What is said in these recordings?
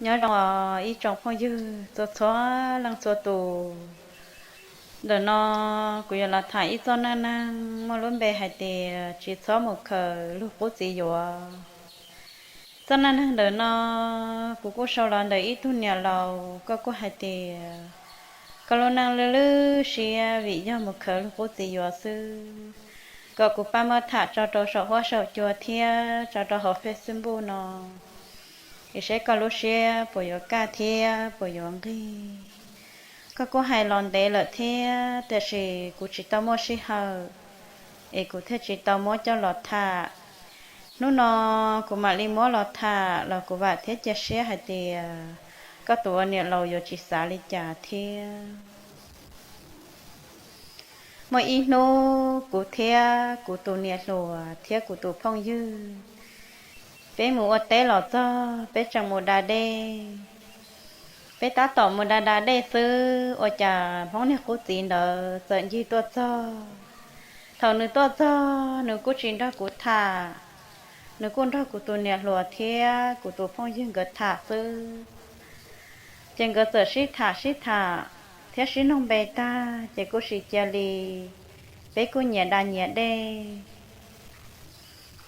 Nyob zoo ib tsoom phooj ywg txhua txhua leej txhua tus. Ntawm no kuv yuav los tham ib txoj neej neeg muaj lub npe hais tias tsis txhob mus khaws luag qub txiv yuav. Txoj neej neeg ntawm no kuv kuj sau los ntawm ib tug niam laus, koj kuj hais tias koj lub neej lwj lwj siab vim yog mus khaws luag qub txiv yuav xwb, kom kuv pab muab tham tso rau saum huab saum cua thiab tso rau hauv Facebook no, es seb koj lub siab puas yuav kaj thiab puas yuav nqig. Koj kuj hais los ntev lawm thiab, tiam sis kuv tsis tau muaj sij hawm, es kuv thiaj tsis tau muab coj los tham. Hnub no kuv mam li muab los tham los kuv vam thiab cia siab hais tias koj tus ua niam laus yuav tsis xav li cas thiab. Muaj ib hnub kuv thiab kuv tus niam hluas thiab kuv tus phooj ywg, peb mus ua teb los txog, peb tseem mus da dej. Peb tab tom mus da da dej xwb, ua cas hmoob niag qub txiv ntawd txawm ncig tuaj txog. Thaum nws tuaj txog, nws kuj tsis nrog kuv tham, nws kuj nrog kuv tus niam hluas thiab kuv tus phooj ywg nkawd tham xwb. Ces nkawd txawm sib tham sib tham thiab sib noog npe tag, ces kuj sis cia li peb kuj nyias da nyias dej.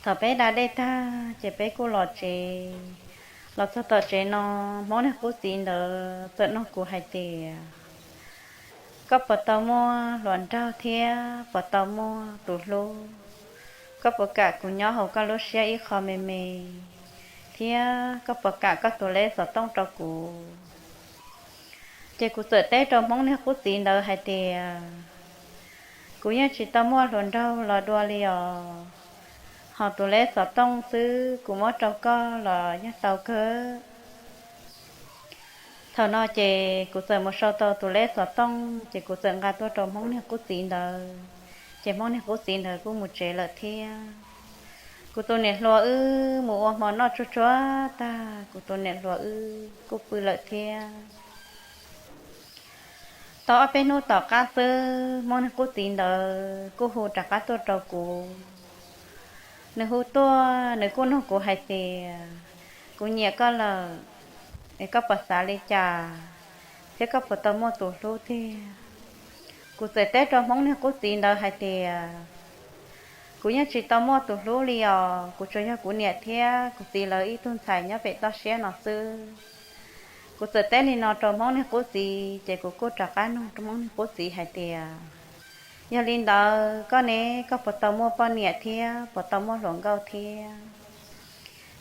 Thaum peb da dej tag, ces peb kuj los tsev. Los txog tom tsev no, hmoob niag qub txiv ntawd txawm nug kuv hais tias, koj puas tau muaj hluas nraug thiab puas tau muaj tus hlub? Koj puas kam kuv nyob hauv koj lub siab ib qho me me, thiab koj puas kam koj tus lej xov tooj rau kuv? Ces kuv txawm teb rau hmoob niag qub txiv ntawd hais tias, kuv yeej tsis tau muaj hluas nraug los dua li os, ho tus lej xov tooj xwb kuv muab rau koj los yeej tau kawg. Thaum no ces kuv txawm mus sau tau tus lej xov tooj, ces kuv txawm nqa tuaj rau hmoob niag qub txiv ntawd, ces hmoob niag qub txiv ntawd kuj mus tsev lawm thiab. Kuv tus niam hluas wb mus ua hmo noj tsuag tsuag tag, kuv tus niam hluas wb kuj pw lawm thiab. Tau ob peb hnub tom qab xwb, hmoob niag qub txiv ntawd kuj hu rov qab tuaj rau kuv. Nws hu tuaj, nws kuj nug kuv hais tias, kuv nyiam koj lawm, es koj puas xav li cas, thiab koj puas tau muaj tus hlub tiag? Kuv txawm teb rau hmoob niag qub txiv ntawd hais tias, kuv yeej tsis tau muaj tus hlub li os, kuv tsuas yog kuv niam thiab kuv txiv lawv ib tug ntxhais nyob pem toj siab no xwb. Kuv txawm teb li no rau hmoob niag qub txiv, ces kuv kuj rov qab nug rau hmoob niag qub txiv hais tias, yog li ntawd koj ne, koj puas tau muaj poj niam thiab puas tau muaj hluas nkauj thiab?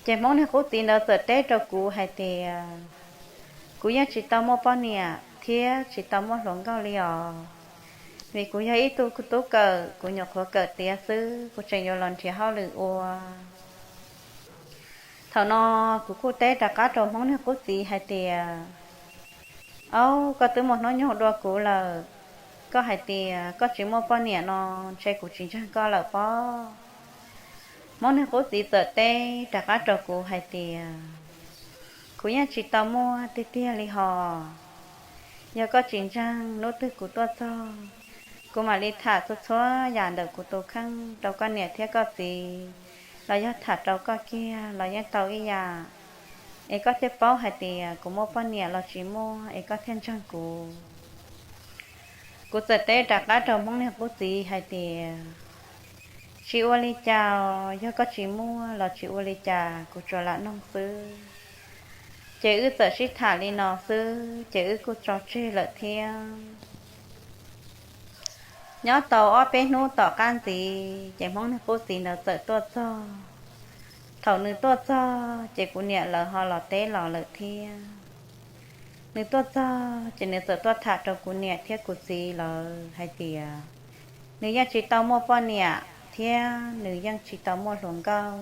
Ces hmoob niag qub txiv ntawd txawm teb rau kuv hais tias, kuv yeej tsis tau muaj poj niam thiab tsis tau muaj hluas nkauj li os, vim kuv yog ib tug tub kawm, kuv nyuam qhuav kawm tiav xwb, kuv tseem yuav los nrhiav hauj lwm ua. Thaum no kuv kuj teb rov qab rau hmoob niag qub txiv hais tias, aub, koj twb muaj hnub nyoog dua kuv lawm, koj hais tias koj tsis muaj poj niam no, ntshe kuv tsis ntseeg koj lawm pob. Hmoob niag qub txiv txawm teb rov qab rau kuv hais tias, kuv yeej tsis tau muaj tiag tiag li hos. Yog koj tsis ntseeg, hnub twg kuv tuaj txog, kuv mam li tham txhua txhua yam ntawm kuv tus kheej rau koj niam thiab koj txiv, los yog tham rau koj kiag los yeej tau ib yam, es koj thiaj paub hais tias kuv muaj poj niam los tsis muaj, es koj thiaj ntseeg kuv. Kuv txawm teb rov qab rau hmoob niag qub txiv hais tias, tsis ua li cas, yog koj tsis muaj los tsis ua li cas, kuv tsuas lam noog xwb. Ces wb txawm sib tham li no xwb, ces wb kuj tso tseg lawm thiab. Nyob tau ob peb hnub tom qab ntxiv, ces hmoob niag qub txiv ntawd txawm tuaj txog. Thaum nws tuaj txog, ces kuv niam lawv ho los teb los lawm thiab. Nws tuaj txog, ces nws txawm tuaj tham rau kuv niam thiab kuv txiv lawv hais tias, nws yeej tsis tau muaj poj niam thiab nws yeej tsis tau muaj hluas nkauj,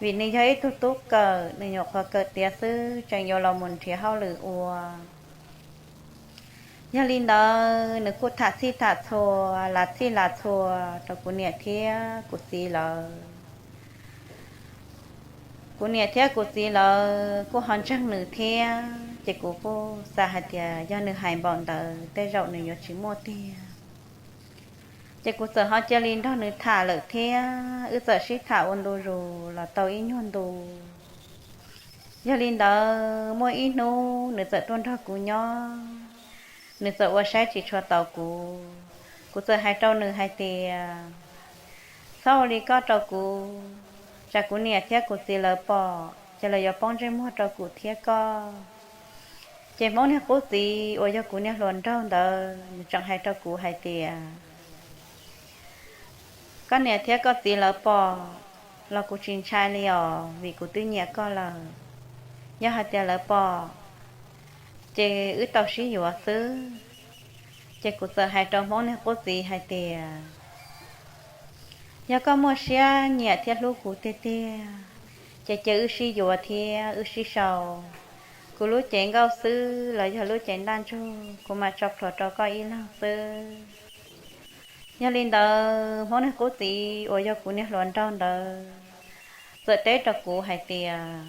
vim nws yog ib tug tub kawm, nws nyuam qhuav kawm tiav xwb, tseem yuav los mus nrhiav hauj lwm ua. Yog li ntawd, nws kuj tham txhij tham txhua, lav txhij lav txhua rau kuv niam thiab kuv txiv lawv. Kuv niam thiab kuv txiv lawv kuj ho ntseeg nws thiab, ces kuv kuj xav hais tias yog nws hais npaum ntawd, tej zaum nws yuav tsis muaj tiag. Ces kuv txawm ho cia li nrog nws tham lawm thiab, wb txawm sib tham ua ntu zus los tau ib nyuag ntu. Yog li ntawd muaj ib hnub nws txawm tuaj nrog kuv nyob, nws txawm ua saib tsis tshua taus kuv. Kuv txawm hais rau nws hais tias, txhob ua li koj rau kuv, tsam kuv niam thiab kuv txiv lawv pom ces lawv yuav poob ntsej muag rau kuv thiab koj. Ces Hmoob niag qub txiv uas yog kuv niag hluas nraug ntawd nws tseem hais rau kuv hais tias, koj niam thiab koj txiv lawv pom los kuv tsis ntshai li os, vim kuv twb nyiam koj lawm. Yog hais tias lawv pom ces wb tau sib yuav xwb. Ces kuv txawm hais rau Hmoob niag qub txiv hais tias, yog koj muaj siab nyiam thiab hlub kuv tiag tiag, ces cia wb sib yuav thiab wb sib sau. Kuv lub cev nkauj xwb los yog lub cev ntaj ntsug kuv mam tso plhuav rau koj ib leeg xwb. Yog li ntawd Hmoob niag qub txiv uas yog kuv niag hluas nraug ntawd txawm teb rau kuv hais tias,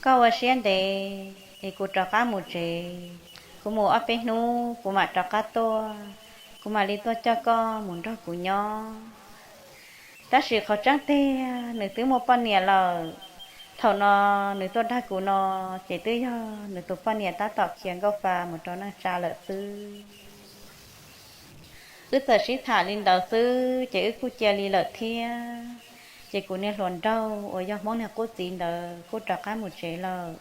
koj ua siab ntev es kuv rov qab mus tsev, kuv mus ob peb hnub kuv mam rov qab tuaj, kuv mam li tuaj coj koj mus nrog kuv nyob. Tab sis qhov tseeb tiag nws twb muaj poj niam lawm. Thaum no nws tuaj dag kuv no ces twb yog nws tus poj niam tab tom khiav nkauj fa mus rau neej tsa lawm xwb. Wb txawm sib tham li ntawd xwb ces wb kuj cia li lawm thiab. Ces kuv niag hluas nraug uas yog Hmoob niag qub txiv ntawd kuj rov qab mus tsev lawm.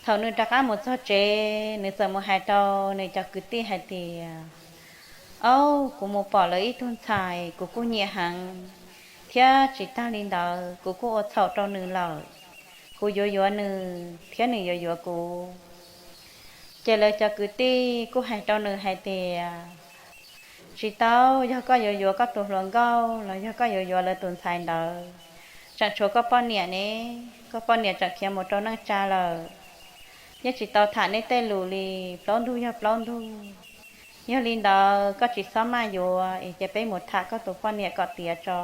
Thaum nws rov qab mus txog tsev, nws txawm mus hais rau nws cov kwv tij hais tias, aub, kuv mus pom lawv ib tug ntxhais kuv kuj nyiam heev, thiab tsis tag li ntawd kuv kuj ua txhaum rau nws lawm. Kuv yuav yuav nws thiab nws yuav yuav kuv. Ces lawv cov kwv tij kuj hais rau nws hais tias, tsis tau, yog koj yuav yuav koj tus hluas nkauj los yog koj yuav yuav lawv tus ntxhais ntawd, tseem tshuav koj poj niam ne, koj poj niam tseem khiav mus rau neej tsa lawm. Yeej tsis tau tham neb tej lus li, plaub ntug yog plaub ntug. Yog li ntawd koj tsis txhob maj yuav es cia peb mus tham koj tus poj niam kom tiav tso.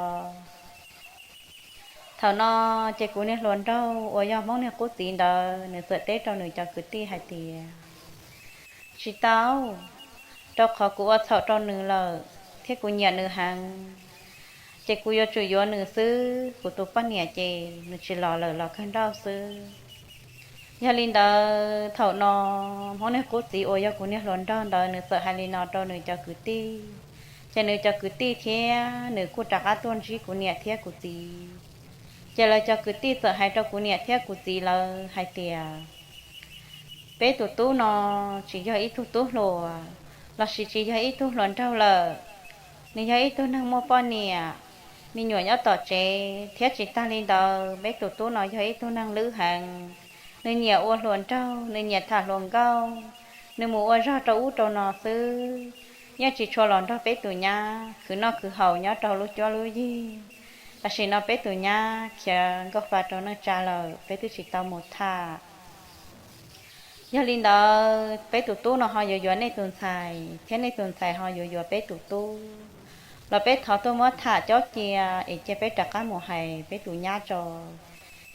Thaum no ces kuv niag hluas nraug uas yog Hmoob niag qub txiv ntawd nws txawm teb rau nws cov kwv tij hais tias, tsis tau, rau qhov kuv ua txhaum rau nws lawm thiab kuv nyiam nws heev, ces kuv yuav tsum yuav nws xwb, kuv tus poj niam ces nws tsis los lawm los kawg nrauj xwb. Yog li ntawd thaum no Hmoob niag qub txiv uas yog kuv niag hluas nraug ntawd nws txawm hais li no rau nws cov kwv tij, ces nws cov kwv tij thiab nws kuj rov qab tuaj ntsib kuv niam thiab kuv txiv. Ces lawv cov kwv tij txawm hais rau kuv niam thiab kuv txiv lawv hais tias, peb tus tub no tsis yog ib tug tub hluas, lossis tsis yog ib tug hluas nraug lawm. Nws yog ib tug neeg muaj poj niam, me nyuam nyob tom tsev, thiab tsis tag li ntawd peb tus tub no yog ib tug neeg lwj heev. Nws nyiam ua hluas nraug, nws nyiam tham hluas nkauj, nws mus ua zog rau ub rau no xwb, yeej tsis tshua los nrog peb tus nyab khwv noj khwv haus nyob rau lub cuab lub yig. Tam sim no peb tus nyab khiav nkauj fa rau neej tsa lawm, peb twb tsis tau mus tham. Yog li ntawd peb tus tub no ho yuav yuav nej tus ntxhais, thiab nej tus ntxhais ho yuav yuav peb tus tub, los peb thov tuaj muab tham cob cia es cia peb rov qab mus hais peb tus nyab tso.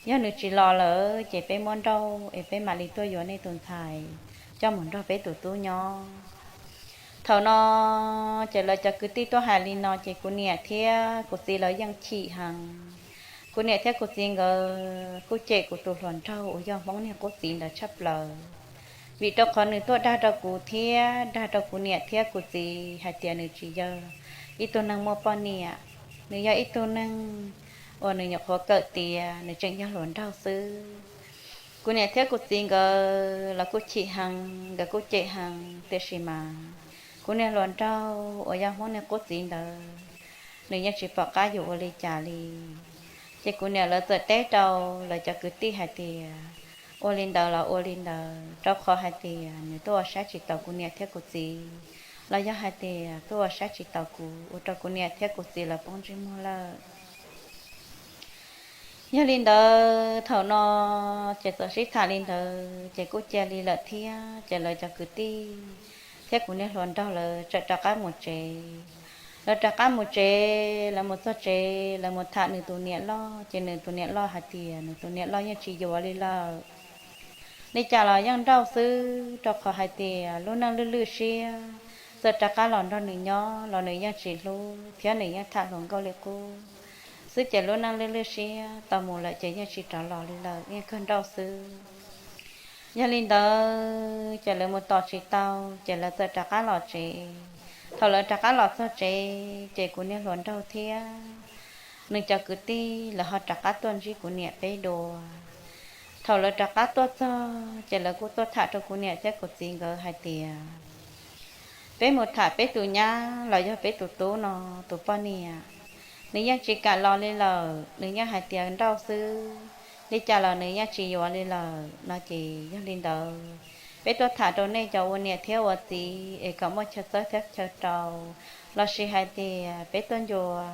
Yog nws tsis los lawm ces peb muab nrauj es peb mam li tuaj yuav nej tus ntxhais coj mus nrog peb tus tub nyob. Thaum no ces lawv cov kwv tij tuaj hais li no ces kuv niam thiab kuv txiv lawv yeej chim heev. Kuv niam thiab kuv txiv nkawd kuj cem kuv tus hluas nraug uas yog Hmoob niag qub txiv ntawd tshaj plaws, vim rau qhov nws tuaj dag rau kuv thiab dag rau kuv niam thiab kuv txiv hais tias nws tsis yog ib tug neeg muaj poj niam, nws yog ib tug neeg uas nws nyuam qhuav kawm tiav, nws tseem yog hluas nraug xwb. Kuv niam thiab kuv txiv nkawd los kuj chim heev, nkawd kuj cem heev, tiam sis mas kuv niag hluas nraug uas yog Hmoob niag qub txiv ntawd, nws yeej tsis pom qab yuav ua li cas li. Ces kuv niam lawv txawm teb rau lawv cov kwv tij hais tias, ua li ntawd los ua li ntawd, rau qhov hais tias nws tuaj ua saib tsis taus kuv niam thiab kuv txiv, los yog hais tias tuaj ua saib tsis taus kuv, ua rau kuv niam thiab kuv txiv lawv poob ntsej muag lawm. Yog li ntawd thaum no ces txawm sib tham li ntawd ces kuj cia li lawm thiab, ces lawv cov kwv tij thiab kuv niag hluas nraug lawv txawm rov qab mus tsev. Lawv rov qab mus tsev, lawv mus txog tsev, lawv mus tham nws tus niam loj, ces nws tus niam loj hais tias nws tus niam loj yeej tsis yuav li lawm. Li cas los yeej nrauj xwb, rau qhov hais tias lub neej lwj lwj siab, txawm rov qab los nrog nws nyob los nws yeej tsis hlub thiab nws yeej tham hluas nkauj li qub. xwb ces lub neej lwj lwj siab, tau mus lawm ces yeej tsis rov los li lawm, yeej kawg nrauj xwb. Yog li ntawd ces lawv mus tos tsis tau, ces lawv txawm rov qab los tsev. Thaum lawv rov qab los txog tsev ces kuv niag hluas nraug thiab nws cov kwv tij lawv ho rov qab tuaj ntsib kuv niam peb dua. Thaum lawv rov qab tuaj txog ces lawv kuj tuaj tham rau kuv niam thiab kuv txiv nkawd hais tias, peb mus tham peb tus nyab los yog peb tus tub no tus poj niam, nws yeej tsis kam los li lawm, nws yeej hais tias nrauj xwb, li cas los nws yeej tsis yuav li lawm no ces yog li ntawd, peb tuaj tham rau nej cov ua niam thiab ua txiv es kom muaj chaw txawb thiab chaw rau, lossis hais tias peb tuaj ncua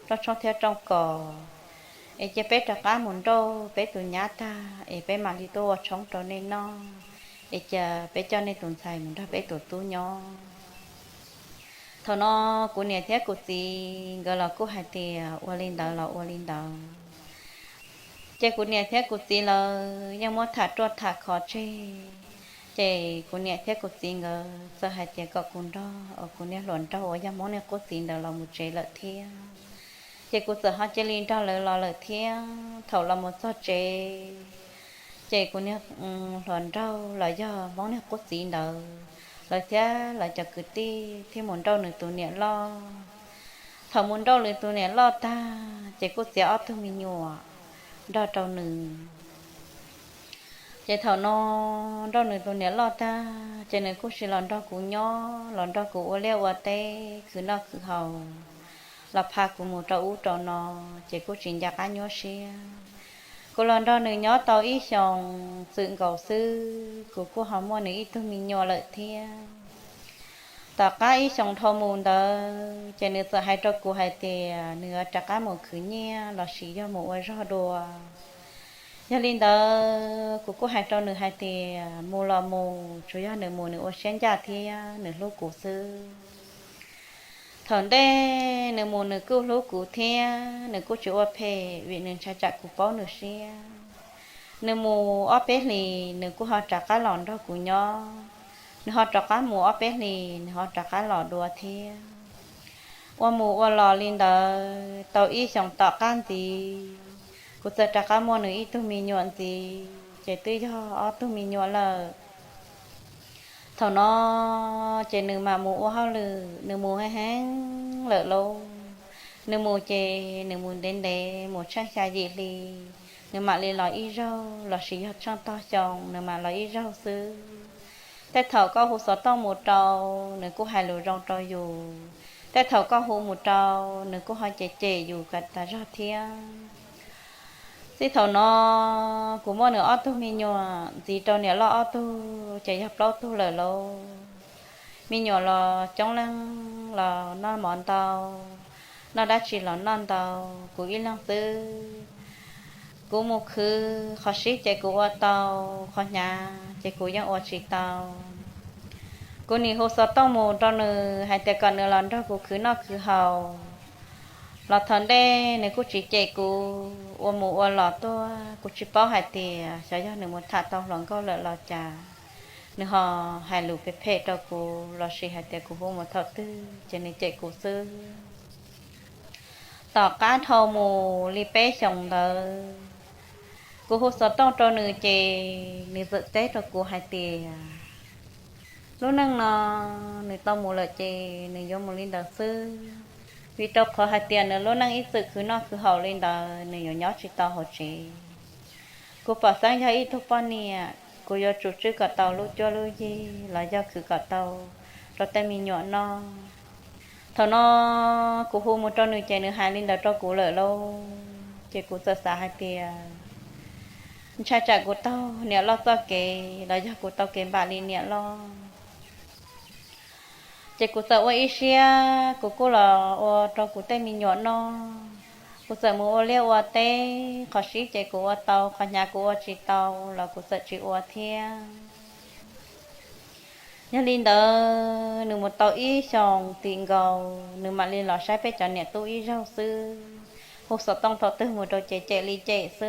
rooj tshoob thiab rooj kos, es cia peb rov qab mus nrauj peb tus nyab tag es peb mam li tuaj ua tshoob rau nej noj, es cia peb coj nej tus ntxhais mus nrog peb tus tub nyob. Thaum no kuv niam thiab kuv txiv nkawd los kuj hais tias ua li ntawd los ua li ntawd. Ces kuv niam thiab kuv txiv lawv yeej muab tham ruaj tham khov tseg, ces kuv niam thiab kuv txiv nkawd txawm hais tias kom kuv nrog kuv niag hluas nraug uas yog Hmoob niag qub txiv ntawd los mus tsev lawm thiab. Ces kuv txawm ho cia li nrog lawv los lawm thiab. Thaum los mus txog tsev, ces kuv niag hluas nraug los yog Hmoob niag qub txiv ntawd, lawv thiab lawv cov kwv tij thiaj mus nrauj nws tus niam loj. Thaum mus nrauj nws tus niam loj tag ces kuj txiav ob tug me nyuam nrog rau nws. Ces thaum no nrauj nws tus niam loj tag ces nws kuj tsis los nrog kuv nyob, los nrog kuv ua liaj ua teb khwv noj khwv haus, los pha kuv mus rau ub rau no, ces kuj tsis nco qab nyuaj siab. Kuv los nrog nws nyob tau ib xyoos txwm nkaus xwb kuv kuj ho muaj nws ib tug me nyuam lawm thiab. Tom qab ib xyoos dhau mus ntawd ces nws txawm hais rau kuv hais tias nws yuav rov qab mus khwv nyiaj lossis yog mus ua zog dua. Yog li ntawd kuv kuj hais rau nws hais tias mus los mus, tsuas yog nws mus nws ua siab ncaj thiab nws hlub kuv xwb. Thaum ntej nws mus nws kuj hlub kuv thiab nws kuj tsis ua phem vim nws ntshai tsam kuv paub nws siab. Nws mus ob peb hlis nws kuj ho rov qab los nrog kuv nyob, nws ho rov qab mus ob peb hlis nws ho rov qab los dua thiab. Ua mus ua los li ntawd tau ib xyoos tom qab ntxiv, kuv txawm rov qab muaj nws ib tug me nyuam ntxiv ces twb yog ob tug me nyuam lawm. Thaum no ces nws mam mus ua hauj lwm, nws mus heev heev lawm lauj. Nws mus ces nws mus ntev ntev mus tsheej xya yim hli, nws mam li los ib zaug, lossis yog tsheej tog xyoo nws mam los ib zaug xwb. Tej thaum koj hu xov tooj mus rau, nws kuj hais lus zoo rau yus. Tej thaum koj hu mus rau, nws kuj ho cem cem yus kom tas zog thiab. Txij thaum no kuv muaj nws ob tug me nyuam ntxiv rau niam loj ob tug ces yog plaub tug lawm lauj. Me nyuam los coob leej los noj mov ntau, noj dab tsi los noj ntau, kuv ib leeg xwb. Kuv mus khwv qhov sib ces kuv ua tau, qhov hnyav ces kuv yeej ua tsis tau. Kuv nim hu xov tooj mus rau nws hais tias kom nws los nrog kuv khwv noj khwv haus, los thaum ntej nws kuj tsis cem kuv, ua mus ua los tuaj kuv tsis paub hais tias xyov yog nws mus tham tau hluas nkauj lawm los cas, nws ho hais lus phem phem rau kuv lossis hais tias kuv hu mus thaum twg ces nws cem kuv xwb. Tom qab dhau mus li peb xyoos ntawd, kuv hu xov tooj rau nws ces nws txawm teb rau kuv hais tias lub neej no nws tau mus lawm ces nws yuav mus li ntawd xwb, vim rau qhov hais tias nws lub neej ib txwm khwv noj khwv haus li ntawd, nws yuav nyob tsis tau hauv tsev. Kuv pom xeeb yog ib tug poj niam, kuv yuav tsum tswj kom tau lub cuab lub yig los yog khwv kom tau rau tej me nyuam noj. Thaum no kuv hu mus rau nws ces nws hais li ntawd rau kuv lawm lauj, ces kuv txawm xav hais tias ntshai tsam kuv taug niam loj txoj kev los yog kuv tau kev npam li niam loj. Ces kuv txawm ua ib siab kuv kuj los ua rau kuv tej me nyuam noj. Kuv txawm mus ua liaj ua teb, qhov sib ces kuv ua tau, qhov hnyav kuv ua tsis tau los kuv txawm tsis ua thiab. Yog li ntawd nws mus tau ib xyoos tim nkaus nws mam li los saib peb cov niam tub ib zaug xwb. Hu xov tooj thaum twg mus rau ces cem li cem xwb.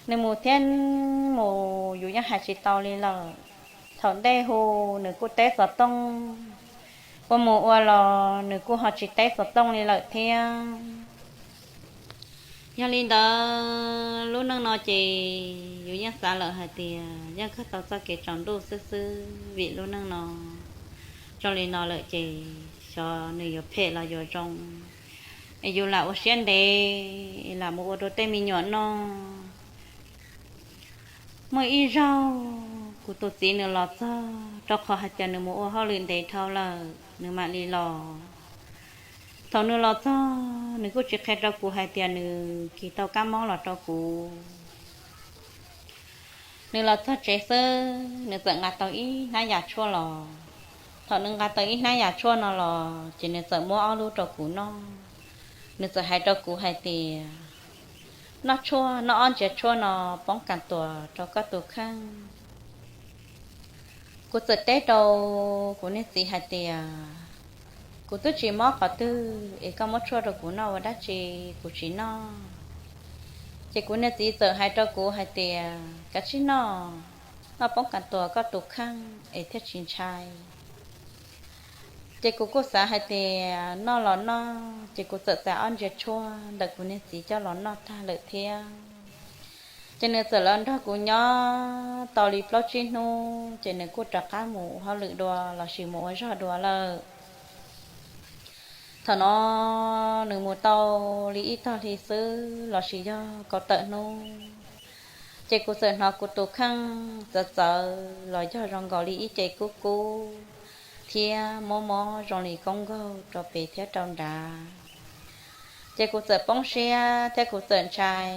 Nws mus thiab mus yus yeej hais tsis tau li lawm. Thaum ntej hu nws kuj teb xov tooj, ua mus ua los nws kuj ho tsis teb xov tooj li lawm thiab. Yog li ntawd lub neej no ces yus yeej xav lawm hais tias yeej kawg tau txoj kev tsaus ntuj xwb xwb, vim lub neej no zoo li no lawm ces xyov nws yuav phem los yuav zoo, es yus lam ua siab ntev lam mus ua rau tej me nyuam noj. Muaj ib zaug kuv tus txiv nws los txog, rau qhov hais tias nws mus ua hauj lwm ntev dhau lawm nws mam li los. Thaum nws los txog nws kuj tsis qhia rau kuv hais tias nws kis tau kab mob los rau kuv. Nws los txog tsev xwb nws txawm nqa tau ib hnab yam tshuaj los. Thaum nws nqa tau ib hnab yam tshuaj no los ces nws txawm muab ob lub rau kuv noj. Nws txawm hais rau kuv hais tias, noj tshuaj, noj ob ntsiav tshuaj no poob kas tuas rau koj tus kheej. Kuv txawm teb rau kuv niag txiv hais tias, kuv twb tsis mob qhov twg es koj muab tshuaj rau kuv noj ua dab tsi, kuv tsis noj. Ces kuv niag txiv txawm hais rau kuv hais tias, kav tsij noj, noj poob kas tuas koj tus kheej es thiaj tsis ntshai. Ces kuv kuj xav hais tias noj los noj, ces kuv txawm txais ob ntsiav tshuaj ntawm kuv niag txiv coj los noj tag lawm thiab. Ces nws txawm los nrog kuv nyob tau li plaub tsib hnub ces nws kuj rov qab mus ua hauj lwm dua lossis mus ua zog dua lawm. Thaum no nws mus tau li ib tog hli xwb lossis yog kaum tawm hnub, ces kuv txawm hnov kuv tus kheej txawv txawv los yog zoo nkaus li ib ce kub kub thiab mob mob zoo li koob nkaug rau pem thiab rau nrad. Ces kuv txawm poob siab thiab kuv txawm ntshai.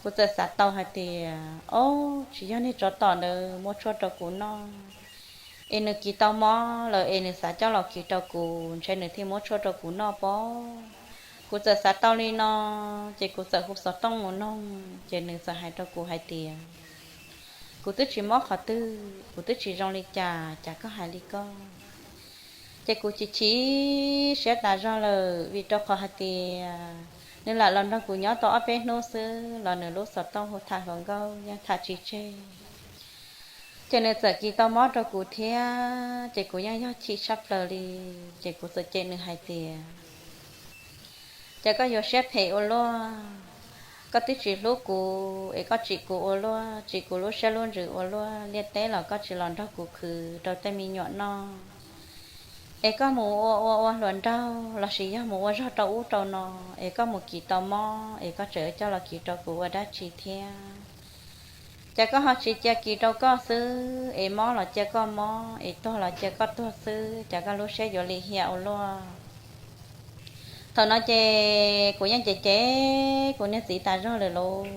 Kuv txawm xav tau hais tias, ob, tsis yog niag tsov tom ntawd muab tshuaj rau kuv noj, es nws kis tau mob lawm es nws xav coj los kis rau kuv ntshe nws thiaj muab tshuaj rau kuv noj pob. Kuv txawm xav tau li no, ces kuv txawm hu xov tooj mus noog ces nws txawm hais rau kuv hais tias, kuv twb tsis mob qhov twg, kuv twb tsis zoo li cas, cas koj hais li koj? Ces kuv chim chim siab tas zog lawm vim rau qhov hais tias nws lam los nrog kuv nyob tau ob peb hnub xwb los nws lub xov tooj hu tham hluas nkauj yeej tham tsis tseg. Ces nws txawm kis tau mob rau kuv thiab ces kuv yeej yog chim tshaj plaws li. Ces kuv txawm cem nws hais tias, ces koj yuav siab phem ua luaj, koj twb tsis hlub kuv es koj tsim kuv ua luaj, tsim kuv lub siab lub ntsws ua luaj, liaj teb los koj tsis los nrog kuv khwv rau tej me nyuam noj, es koj mus ua ua ua hluas nraug lossis yog mus ua zog rau ub rau no, es koj mus kis tau mob es koj tseem coj los kis rau kuv ua dab tsi thiab? Ces koj ho tsis cia kis rau koj xwb, es mob los cia koj mob, es tuag los cia koj tuag xwb, ces koj lub siab yuav lim hiam ua luaj. Thaum no ces kuv yeej cem cem kuv niag txiv tas zog lawm lauj.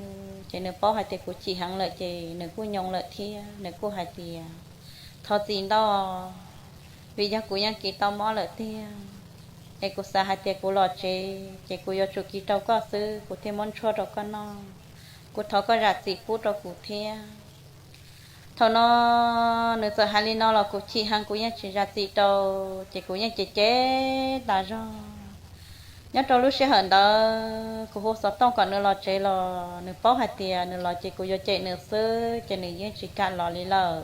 Ces nws paub hais tias kuv chim heev lawm ces nws kuj nyoo lawm thiab nws kuj hais tias, thov txim ntau, vim yog kuv yeej kis tau mob lawm tiag, es kuv xav hais tias kuv los tsev ces kuv yuav tsum kis rau koj xwb kuv thiaj muab tshuaj rau koj noj. Kuv thov koj zam txim pub rau kuv thiab. Thaum no nws txawm hais li no los kuv chim heev kuv yeej tsis zam txim rau, ces kuv yeej cem cem tas zog. Nyob rau lub sij hawm ntawd kuv hu xov tooj kom nws los tsev los nws paub hais tias nws los ces kuv yuav cem nws xwb ces nws yeej tsis kam los li lawm.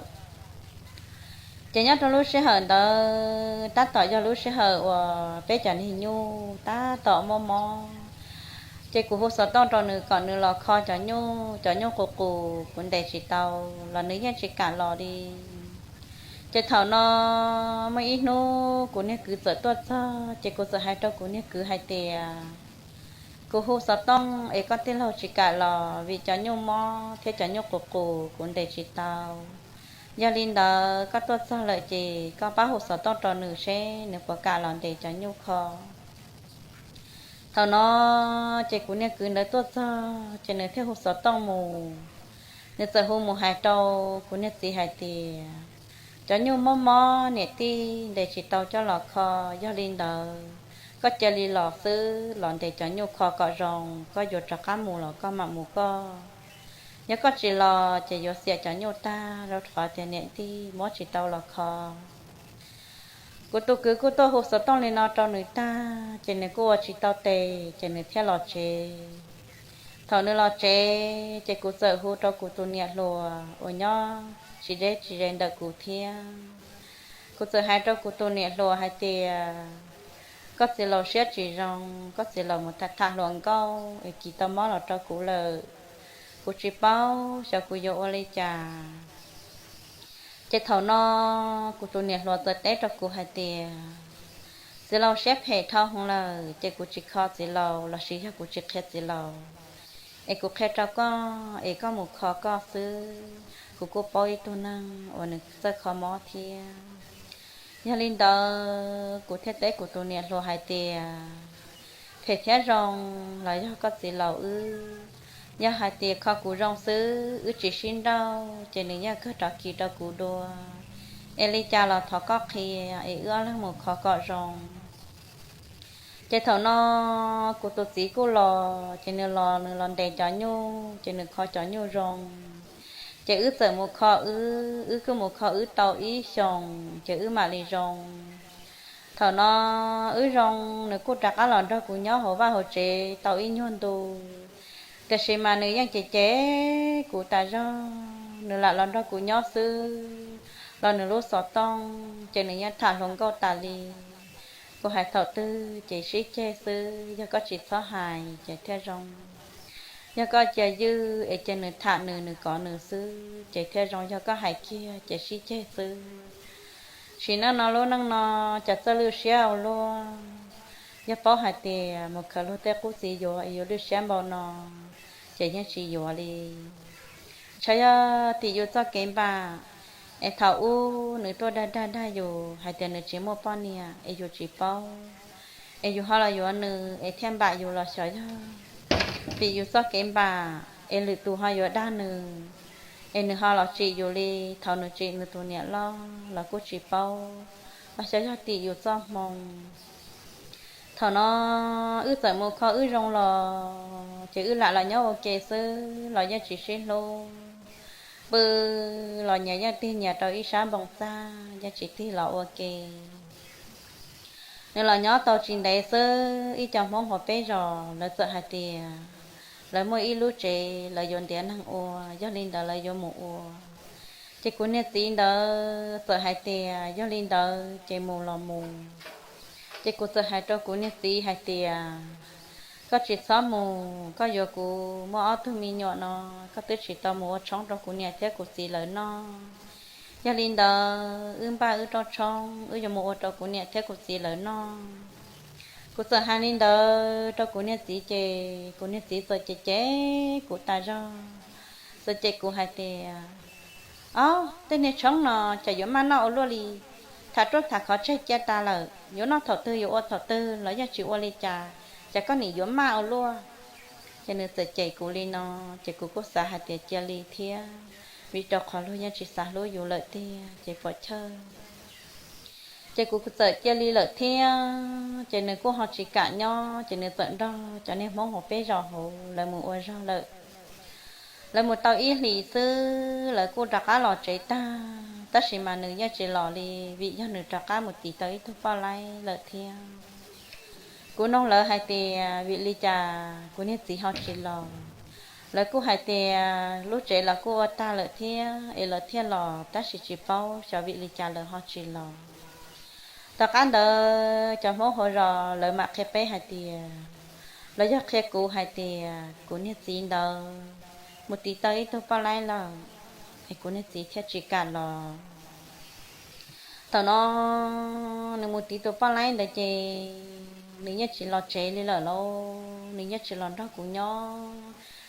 Ces nyob rau lub sij hawm ntawd tab tom yog lub sij hawm uas peb cov niag nyuj tab tom muaj mob. Ces kuv hu xov tooj rau nws kom nws los kho cov nyuj, cov nyuj qus qus kuv ntes tsis tau los nws yeej tsis kam los li. Ces thaum no muaj ib hnub kuv niag kwv txawm tuaj txog ces kuv txawm hais rau kuv niag kwv hais tias, kuv hu xov tooj es koj tij laug tsis kam los vim cov nyuj mob thiab cov nyuj qus qus kuv ntes tsis tau. Yog li ntawd koj tuaj txog lawm ces koj pab hu xov tooj rau nws seb nws puas kam los ntes cov nyuj kho. Thaum no ces kuv niag kwv ntawd tuaj txog ces nws thiaj hu xov tooj mus. Nws txawm hu mus hais rau kuv niag txiv hais tias, cov nyuj mob mob niam tij ntes tsis tau coj los kho, yog li ntawd koj cia li los xwb, los ntes cov nyuj kho kom zoo, koj yuav rov qab mus los koj mam mus koj. Yog koj tsis los ces yuav xiam cov nyuj tag rau qhov tias niam tij muab tsis tau los kho. Kuv tus kwv kuj tuaj hu xov tooj li no rau nws tag ces nws kuj ua tsis tau tes ces nws thiaj los tsev. Thaum nws los tsev ces kuv txawm hu rau kuv tus niam hluas uas nyob tsis deb tsis ze ntawm kuv thiab. Kuv txawm hais rau kuv tus niam hluas hais tias, koj txiv laus siab tsis zoo, koj txiv laus mus tham tham hluas nkauj es kis tau mob los rau kuv lawm. Kuv tsis paub xyov kuv yuav ua li cas. Ces thaum no kuv tus niam hluas txawm teb rau kuv hais tias, txiv laus siab phem dhau hwv lawm, ces kuv tsis kho txiv laus lossis yog kuv tsis qhia txiv laus, es kuv qhia rau koj es koj mus kho koj xwb. Kuv kuj paub ib tug neeg uas nws txawj kho mob thiab. Yog li ntawd kuv thiaj teb kuv tus niam hluas hais tias, phem thiab zoo los yog koj txiv laus wb. Yog hais tias kho kuv zoo xwb, wb tsis sib nrauj, ces nws yeej kawg rov kis rau kuv dua. Es li cas los thov koj qhia es wb ob leeg mus kho kom zoo. Ces thaum no kuv tus txiv kuj los, ces nws los nws los ntes cov nyuj, ces nws kho cov nyuj zoo. Ces wb txawm mus kho wb, wb kuj mus kho wb tau ib xyoos, ces wb mam li zoo. Thaum no wb zoo, nws kuj rov qab los nrog kuv nyob hauv vaj hauv tsev tau ib nyuag ntu. Tiam sis mas nws yeej cem cem kuv tas zog, nws lam los nrog kuv nyob xwb, los nws lub xov tooj ces nws yeej tham hluas nkauj tas li. Kuv hais thaum twg ces sib ceg xwb, yog koj tsis txhob hais ces thiaj zoo. Yog koj cia ywj es cia nws tham nws, nws kov nws xwb ces thiaj zoo, yog koj hais kiag ces sib ceg xwb. Sim neej no lub neej no, cas txawj lwj siab ua luaj. Yog paub hais tias mus khaws luag tej qub txiv yuav es yuav lwj siab npaum no, ces yeej tsis yuav li. Ntshai yog tim yus txoj kev npam, es thaum ub nws tuaj dag dag dag yus hais tias nws tsis muaj poj niam es yus tsis paub, es yus ho los yuav nws es thiaj npam yus los xyov yog vim yus txoj kev npam es lwm tus ho yuav dag nws, es nws ho los tsim yus li thaum nws tsim nws tus niam loj los kuj tsis paub, los xyov yog tim yus txoj hmoo. Thaum no wb txawm mus kho wb zoo los ces wb lam los nyob ua ke xwb los yeej tsis sib hlub. Pw los nyias yeej tig nyias rau ib sab npoo txaj, yeej tsis tig los ua ke. Nws los nyob tau tsis ntev xwb, ib co Hmoob hauv peb zos lawv txawm hais tias lawv muaj ib lub tsev lawv yuav ntiav neeg ua, yog li ntawd lawv yuav mus ua. Ces kuv niag txiv ntawd txawm hais tias yog li ntawd ces mus los mus. Ces kuv txawm hais rau kuv niag txiv hais tias, koj tsis txhob mus, koj yuav kuv muaj ob tug me nyuam no, koj twb tsis tau mus ua tshoob rau kuv niam thiab kuv txiv lawv noj. Yog li ntawd wb npaj wb rooj tshoob, wb yuav mus ua rau kuv niam thiab kuv txiv lawv noj. Kuv txawm hais li ntawd rau kuv niag txiv ces kuv niag txiv txawm cem cem kuv tas zog, txawm cem kuv hais tias, ob, tej niag tshoob no cas yuav maj noj ua luaj li, tham ruaj tham khov tseg cia tas lawm, yuav noj thaum twg yuav ua thaum twg los yeej tsis ua li cas, cas koj nim yuav maj ua luaj. Ces nws txawm cem kuv li no, ces kuv kuj xav hais tias cia li thiab, vim rau qhov luag yeej tsis xav hlub yus lawm tiag ces puas chawj. Ces kuv txawm cia li lawm thiab, ces nws kuj ho tsis kam nyob, ces nws txawm nrog cov niag Hmoob hauv peb zos hauv lawv mus ua zog lawm. Lawv mus tau ib hlis xwb lawv kuj rov qab los tsev tag, tab sis mas nws yeej tsis los li, vim yog nws rov qab mus tiv tau ib tug poj laib lawm thiab. Kuv nug lawv hais tias vim li cas kuv niag txiv ho tsis los. Lawv kuj hais tias lub tsev los kuj ua tag lawm thiab es lawv thiaj los, tab sis tsis paub xyov vim li cas lawv ho tsis los. Tom qab ntawd cov Hmoob hauv zos lawv mam qhia peb hais tias, los yog qhia kuv hais tias kuv niag txiv ntawd mus tiv tau ib tug poj laib lawm, es kuv niag txiv thiaj tsis kam los. Thaum no nws mus tiv tus poj laib ntawd ces nws yeej tsis los tsev li lawm lauj, nws yeej tsis los nrog kuv nyob,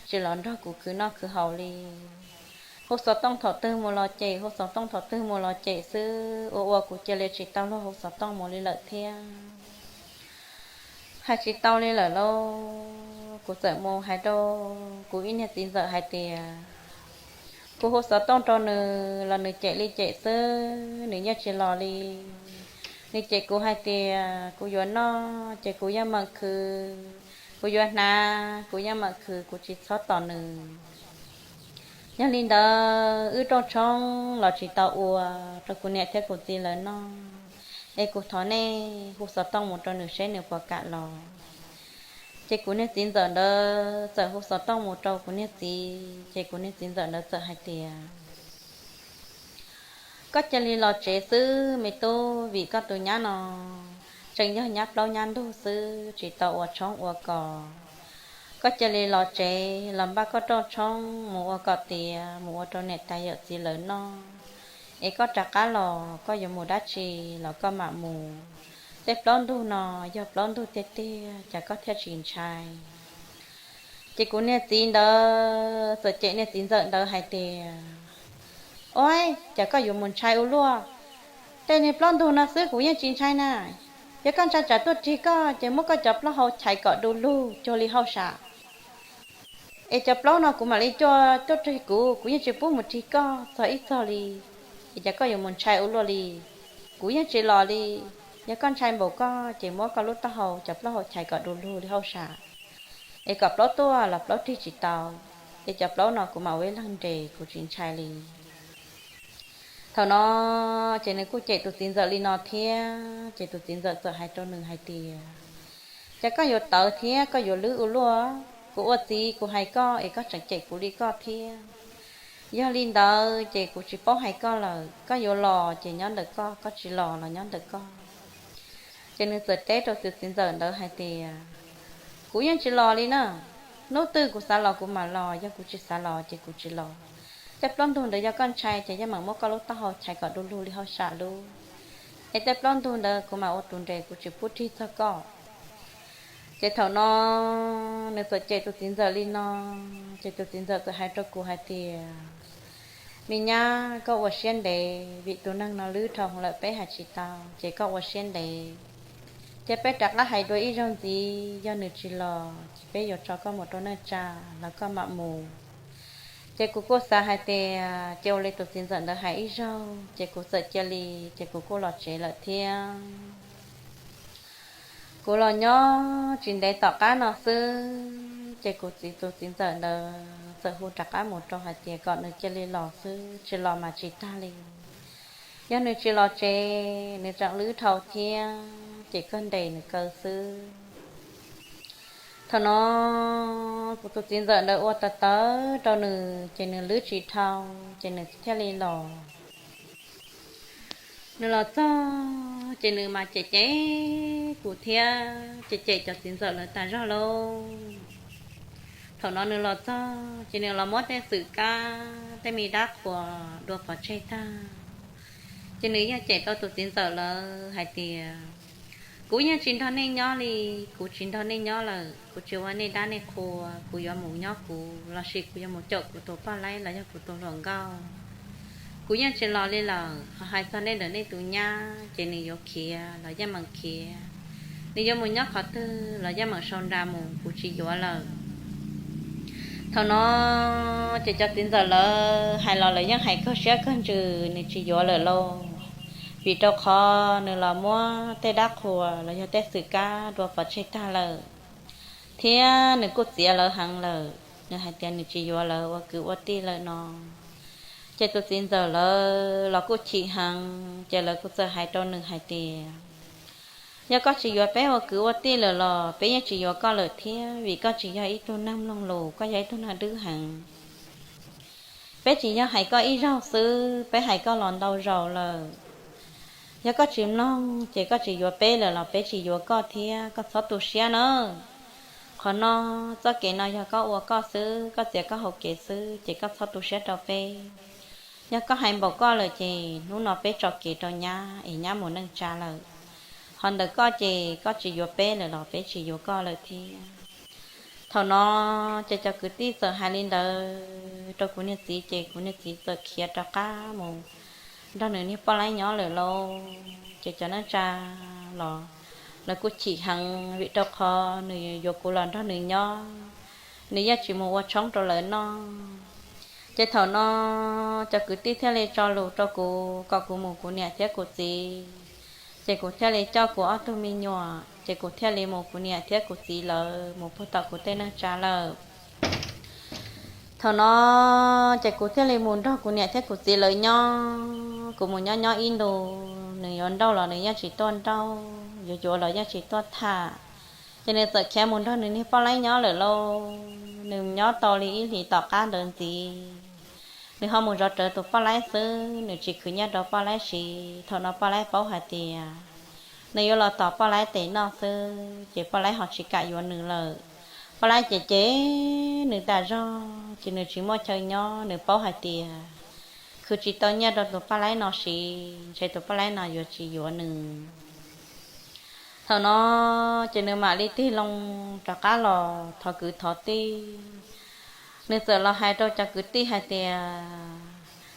tsis los nrog kuv khwv noj khwv haus li. Hu xov tooj thaum twg mus los cem, hu xov tooj thaum twg mus los cem xwb, ua ua kuv cia li tsis tau luag hu xov tooj mus li lawm thiab. Hais tsis tau li lawm lauj, kuv txawm mus hais rau kuv ib niag txiv ntxawm hais tias, kuv hu xov tooj rau nws los nws cem li cem xwb, nws yeej tsis los li. Nws cem kuv hais tias kuv yuav noj ces kuv yeej meem khwv, kuv yuav hnav kuv yeej meem khwv, kuv tsis txhob tos nws. Yog li ntawd wb rooj tshoob los tsis tau ua rau kuv niam thiab kuv txiv lawv noj, es kuv thov nej hu xov tooj mus rau nws seb nws puas kam los. Ces kuv niag txiv ntxawm ntawd txawm hu xov tooj mus rau kuv niag txiv, ces kuv niag txiv ntxawm ntawd txawm hais tias, koj cia li los tsev xwb me tub, vim koj tus nyab no tseem yog nyab plaub nyab ntug xwb, tsis tau ua tshoob ua kos. Koj cia li los tsev los npaj koj rooj tshoob mus ua kom tiav mus ua rau niam tais yawm txiv lawv noj, es koj rov qab los koj yuav mus dab tsi los koj mam mus. Tej plaub ntug no yog plaub ntug tiag tiag, cas koj thiaj tsis ntshai? Ces kuv niag txiv ntawd txawm cem niag txiv ntxawm ntawd hais tias, Ua, cas koj yuav mus ntshai ua luaj? Tej niag plaub ntug no xwb kuv yeej tsis ntshai na. Yog koj ntshai tsam tuaj rig koj ces muab koj cov plaub hau chais kom du lug cuag li hauj sam, es cov plaub no kuv mam li coj tuaj rig kuv, kuv yeej tsis pub mus rig koj txog ib txog li. Es cas koj yuav mus ntshai ua luaj li? Kuv yeej tsis los li. Yog koj ntshai npaum koj ces muab koj lub taub hau cov plaub hau chais kom du lug li hauj sam, es kom plaub tuaj los plaub rig tsis tau, es cov plaub no kuv mam ua ib leeg nres, kuv tsis ntshai li. Thaum no ces nws kuj cem tus txiv ntxawm li no thiab, ces tus txiv ntxawm txawm hais rau nws hais tias, Cas koj yuav tawv thiab koj yuav lwb ua luaj? Kuv ua txiv kuv hais koj es koj tseem cem kuv li koj thiab. Yog li ntawd ces kuv tsis paub hais koj lawm, koj yuav los ces nyob ntawm koj, koj tsis los los nyob ntawm koj. Ces nws txawm teb rau tus txiv ntxawm ntawd hais tias, Kuv yeej tsis los li na. Hnub twg kuv xav los kuv mam los, yog kuv tsis xav los ces kuv tsis los. Tej plaub ntug ntawd yog koj ntshai ces yeej mam muab koj lub taub hau chais kom du lug li hauj sam lub, es tej plaub ntug ntawd kuv mam ua tus nres, kuv tsis pub rig txog koj. Ces thaum no nws txawm cem tus txiv ntxawm li no, ces tus txiv ntxawm txawm hais rau kuv hais tias, Me nyab, koj ua siab ntev, vim tus neeg no lwb dhau lawm peb hais tsis tau, ces koj ua siab ntev. Cia peb rov qab hais dua ib zaug ntxiv, yog nws tsis los ces peb yuav tso koj mus rau neej tsa los koj mam mus. Ces kuv kuj xav hais tias cia ua li tus txiv ntxawm ntawd hais ib zaug, ces kuv txawm cia li, ces kuv kuj los tsev lawm thiab. Kuv los nyob tsis ntev tom qab no xwb, ces kuv txiv tus txiv ntxawm ntawd txawm hu rov qab mus rau hais tias kom nws cia li los xwb, tsis los mas tsis tag li. Yog nws tsis los tsev, nws tseem lwb dhau thiab, ces koj ntes nws kaw xwb. Thaum no kuv tus txiv ntxawm ntawd ua tawv tawv rau nws, ces nws lwb tsis dhau, ces nws thiaj li los. Nws los txog ces nws mas cem cem kuv thiab cem cem cov txiv ntxawm lawv tas zog lauj. Thaum no nws los txog ces nws los muab tej xwm kab, tej me dab qhuas dua pov tseg tag, ces nws yeej cem tau tus txiv ntxawm lawv hais tias, Kuv yeej tsis nrog nej nyob li, kuv tsis nrog nej nyob lawm, kuv tsis ua nej dab nej qhua, kuv yuav mus nyob kuv lossis kuv yuav mus caum kuv tus poj laib los yog kuv tus hluas nkauj. Kuv yeej tsis los li lawm, ho hais txog nej ntawm nej tus nyab ces nws yuav khiav los yeej meem khiav, nws yuav mus nyob qhov twg los yeej meem sau nra mus, kuv tsis yuav lawm. Thaum no ces cov txiv ntxawm lawv hais los lawv yeej hais kawg siab kawg ntsws, nws tsis yuav lawm lauj. Vim rau qhov nws los muab tej dab qhuas los yog tej xwm kab dua pov tseg tag lawm, thiab nws kuj txiav lawv heev lawm, nws hais tias nws tsis yuav lawv ua kwv ua tij lawm no. Ces tus txiv ntxawm lawv los kuj chim heev, ces lawv kuj txawm hais rau nws hais tias, Yog koj tsis yuav peb ua kwv ua tij lawm los peb yeej tsis yuav koj lawm thiab, vim koj tsis yog ib tug neeg mloog lus, koj yog ib tug neeg dwb heev. Peb tsis yog hais koj ib zaug xwb, peb hais koj los ntau zaus lawm. Yog koj tsis mloog ces koj tsis yuav peb lawm los peb tsis yuav koj thiab, koj txhob tu siab na. Qhov no, txoj kev no yog koj ua koj xwb, koj txiav koj hau kev xwb, ces koj txhob tu siab rau peb. Yog koj hais npaum koj lawm ces hnub no peb tso kev rau nyab es nyab mus neej tsa lawm. Ho ntawm koj ces koj tsis yuav peb lawm los peb tsis yuav koj lawm thiab. Thaum no ces cov kwv tij txawm hais li ntawd rau kuv niag txiv, ces kuv niag txiv txawm khiav rov qab mus nrog nws niag poj laib nyob lawm lauj. Ces cov neej tsa los lawv kuj chim heev, vim rau qhov nws yuav kuv los nrog nws nyob, nws yeej tsis mus ua tshoob rau lawv noj. Ces thaum no cov kwv tij thiaj li tso lus rau kuv kom kuv mus kuv niam thiab kuv txiv. Ces kuv thiaj li coj kuv ob tug me nyuam, ces kuv thiaj li mus kuv niam thiab kuv txiv lawv mus puag tom kuv tej neej tsa lawm. Thaum no ces kuv thiaj li mus nrog kuv niam thiab kuv txiv lawv nyob. Kuv mus nyob nyob ib ntus, nws yuav nrauj los nws yeej tsis tuaj nrauj, yuav yuav los yeej tsis tuaj tham. Ces nws txawm khiav mus nrog nws niag poj laib nyob lawm lauj. Nws nyob tau li ib hlis tom qab ntawd ntxiv, nws ho mus zov rawv tus poj laib xwb, nws tsis khwv nyiaj rau poj laib siv. Thaum no poj laib paub hais tias nws yuav los tom Poj Laib tes noj xwb, ces Poj Laib ho tsis kam yuav nws lawm. Poj Laib ces cem nws tas zog, ces nws tsis muaj chaw nyob, nws paub hais tias khwv tsis tau nyiaj rau tus Poj Laib no siv, ntshe tus Poj Laib no yuav tsis yuav nws. Thaum no ces nws mam li tig loo rov qab los thov kwv thov tij. Nws txawm los hais rau cov kwv tij hais tias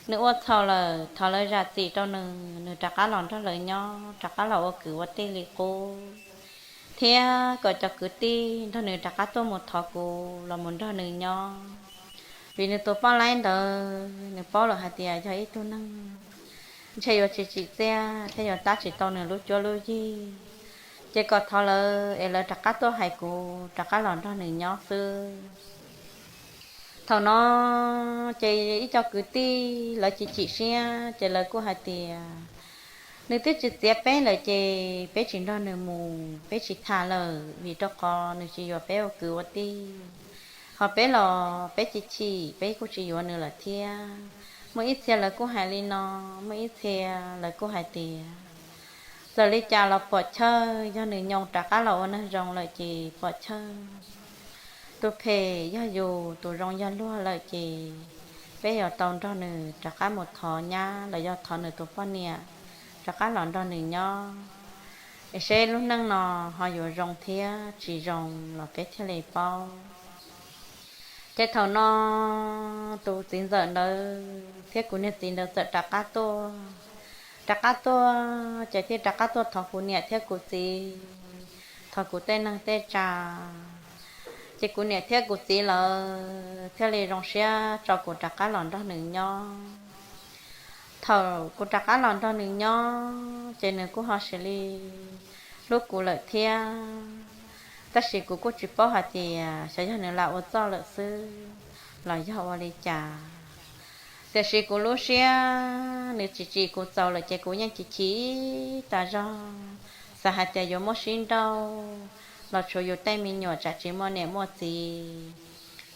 nws ua txhaum lawm, thov lawv zam txim rau nws, nws rov qab los nrog lawv nyob, rov qab los ua kwv ua tij li qub, thiab kom cov kwv tij nrog nws rov qab tuaj mus thov kuv los mus nrog nws nyob. Vim nws tus Poj Laib ntawd nws paub lawm hais tias yog ib tug neeg ntshe yuav tsis tsim txiaj thiab yuav tab tsis tau nws lub cuab lub yig, ces kom thov lawv es lawv rov qab tuaj hais kuv rov qab los nrog nws nyob xwb. Thaum no ces ib co kwv tij lawv chim chim siab, ces lawv kuj hais tias nws twb tsis txiav peb lawm, ces peb tsis nrog nws mus, peb tsis tham lawm, vim rau qhov nws tsis yuav peb ua kwv ua tij. Ho peb los peb chim chim, peb kuj tsis yuav nws lawm thiab. Muaj ib txhia lawv kuj hais li no, muaj ib txhia lawv kuj hais tias txawm li cas los pom chawj, yog nws nyoo rov qab los ua neeg zoo lawm ces pom chawj. Tus phem yog yus, tus zoo yog luag lawm ces peb yuav tau nrog nws rov qab mus thov nyab los yog thov nws tus poj niam rov qab los nrog nws nyob, es seb lub neej no ho yuav zoo thiab tsis zoo los peb thiaj li paub. Ces thaum no tus txiv ntxawm ntawd thiab kuv niag txiv ntawd txawm rov qab tuaj. Rov qab tuaj ces thiaj rov qab tuaj thov kuv niam thiab kuv txiv, thov kuv tej neeg tej tsav. Ces kuv niam thiab kuv txiv lawv thiaj li zoo siab tso kuv rov qab los nrog nws nyob. Thaum kuv rov qab los nrog nws nyob ces nws kuj ho sis li hlub kuv lawm thiab. Tab sis kuv kuj tsis paub hais tias xyov yog nws lam ua txuj lawm xwb los yog ua li cas. Tiam sis kuv lub siab nws tsis tsim kuv txaus lawm ces kuv yeej chim chim tas zog, xav hais tias yuav muab sib nrauj los tshuav yus tej me nyuam tsam tsis muaj niam muaj txiv,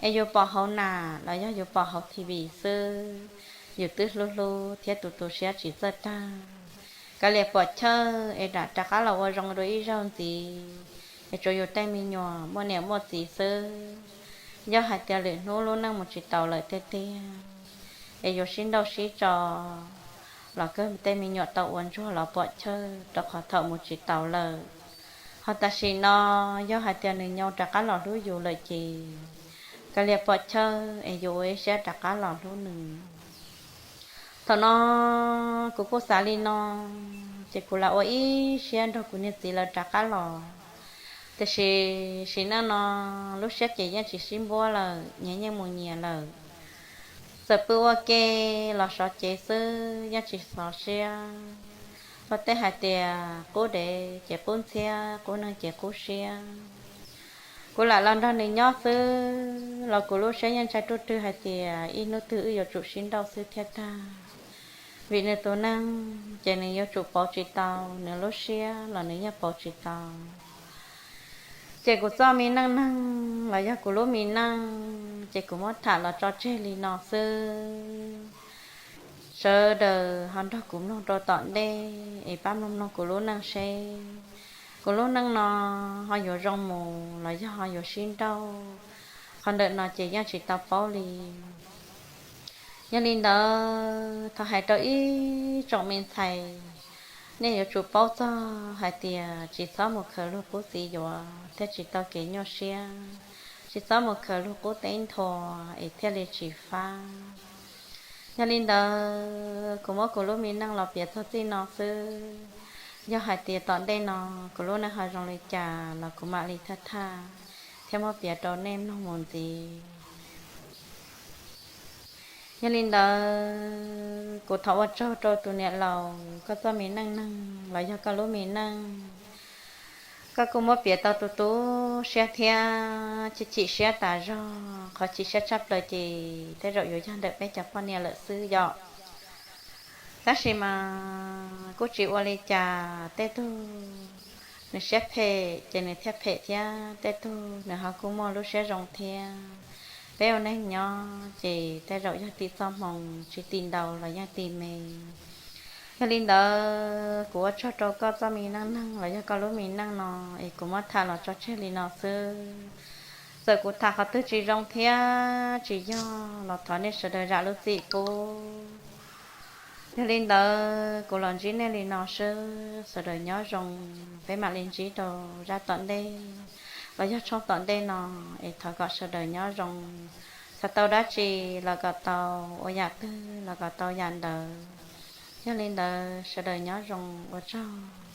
es yus pom hauv nas los yog yus pom hauv T V xwb, yus twb hlub hlub thiab tu tu siab tsis txawj tag. Kav liam pom chawj es rov qab los ua zoo dua ib zaug ntxiv, es tsuav yus tej me nyuam muaj niam muaj txiv xwb. Yog hais tias lwm hnub lub neej mus tsis taus lawm tiag tiag, es yuav sib nrauj sib tso los kawg tej me nyuam tau ua ntsuag los pom chawj, rau qhov thaum mus tsis taus lawm. Ho tam sim no yog hais tias nws nyoo rov qab los hlub yus lawm ces kav liam pom chawj es yus ua ib siab rov qab los hlub nws. Thaum no kuv kuj xav li no, ces kuv lam ua ib siab nrog kuv niag txiv lawv rov qab los. Tiam sis sim neej no lub siab ces yeej tsis sib npuab lawm, nyias yeej mus nyias lawm. Txawm pw ua ke los sov cev xwb yeej tsis xov siab. Luag tej hais tias qub dev ces qub ntxhiab, qub neeg ces qub siab. Kuv lam los nrog nws nyob xwb los kuv lub siab yeej ntshai ruaj rwg hais tias ib hnub twg wb yuav tsum sib nrauj xwb thiab tag. Vim nws tus neeg ces nws yuav tsum pauv tsis tau, nws lub siab los nws yeej pauv tsis tau. Ces kuv txoj me neej neeg los yog kuv lub me neej ces kuv muab tham los tso tseg li no xwb. Sawv daws ho nrog kuv mloog rau tom ntej es pab mloog mloog kuv lub neej seb kuv lub neej no ho yuav zoo mus los yog ho yuav sib nrauj. Qhov ntawm no ces yeej tsis tau paub li. Yog li ntawd thov hais rau ib tsoom me ntxhais, nej yuav tsum paub txog hais tias tsis txhob mus khaws luag qub txiv yuav thiaj tsis tau kev nyuaj siab, tsis txhob mus khaws luag qub teb nthua es thiaj li tsis fab. Yog li ntawd kuv muab kuv lub me neej los piav txog txij no xwb. Yog hais tias tom ntej no kuv lub neej ho zoo li cas los kuv mam li thaj thaj thiab muab piav rau nej mloog mus ntxiv. Yog li ntawd kuv thov ua tsaug rau tus niam laus, koj txoj me neej neeg los yog koj lub me neej, koj kuj muab piav tau tu tu siab thiab chim chim siab tas zog. Qhov chim siab tshaj plaws ces tej zaum yuav yog ntawm peb cov poj niam lawm xwb yom. Tab sis mas kuj tsis ua li cas, tej tug nws siab phem ces nws thiaj phem thiab, tej tug nws ho kuj muaj lub siab zoo thiab. Peb ua neeg nyob ces tej zaum yog tim txoj hmoo, tsis tim ntau los yeej tim me. Yog li ntawd kuv ua tsaug rau koj txoj me neej neeg los yog koj lub me neej no, es kuv muab tham los tso tseg li no xwb. Txawm kuv tham qhov twg tsis zoo thiab tsis yog los thov nej sawv daws zam lub txim pub. Yog li ntawd kuv los ntsib nej li no xwb, sawv daws nyob zoo, peb mam li ntsib rau zaj tom ntej los yog tshooj tom ntej no, es thov kom sawv daws nyob zoo, xav tau dab tsi los kom tau, ua yam twg los kom tau yam ntawd. Yog li ntawd sawv daws nyob zoo, ua tsaug.